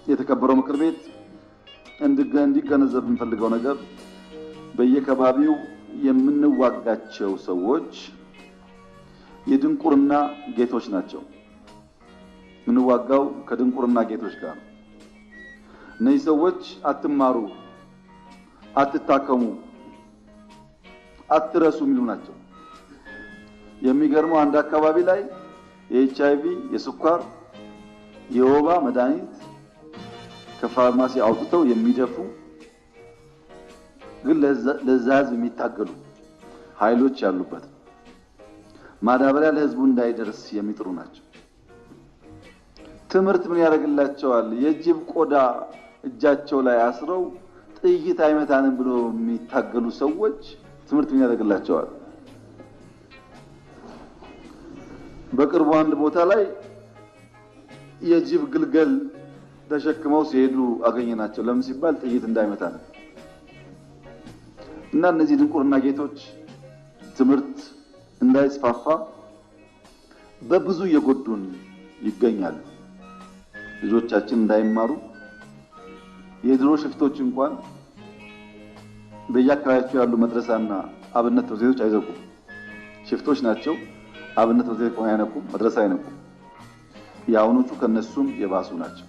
የተከበረው ምክር ቤት እንዲገነዘብ የምንፈልገው ነገር በየከባቢው የምንዋጋቸው ሰዎች የድንቁርና ጌቶች ናቸው። የምንዋጋው ከድንቁርና ጌቶች ጋር ነው። እነዚህ ሰዎች አትማሩ፣ አትታከሙ፣ አትረሱ የሚሉ ናቸው። የሚገርመው አንድ አካባቢ ላይ የኤችአይቪ፣ የስኳር፣ የወባ መድኃኒት ከፋርማሲ አውጥተው የሚደፉ ግን ለዛ ህዝብ የሚታገሉ ኃይሎች ያሉበት ማዳበሪያ ለህዝቡ እንዳይደርስ የሚጥሩ ናቸው። ትምህርት ምን ያደርግላቸዋል? የጅብ ቆዳ እጃቸው ላይ አስረው ጥይት አይመታንም ብሎ የሚታገሉ ሰዎች ትምህርት ምን ያደርግላቸዋል? በቅርቡ አንድ ቦታ ላይ የጅብ ግልገል ተሸክመው ሲሄዱ አገኘናቸው። ለምን ሲባል ጥይት እንዳይመታ ነው። እና እነዚህ ድንቁርና ጌቶች ትምህርት እንዳይስፋፋ በብዙ እየጎዱን ይገኛሉ። ልጆቻችን እንዳይማሩ የድሮ ሽፍቶች እንኳን በየአካባቢያቸው ያሉ መድረሳና አብነት ትምህርት ቤቶች አይዘጉም። ሽፍቶች ናቸው። አብነት ትምህርት ቤት አይነኩም፣ መድረሳ አይነኩም። የአሁኖቹ ከነሱም የባሱ ናቸው።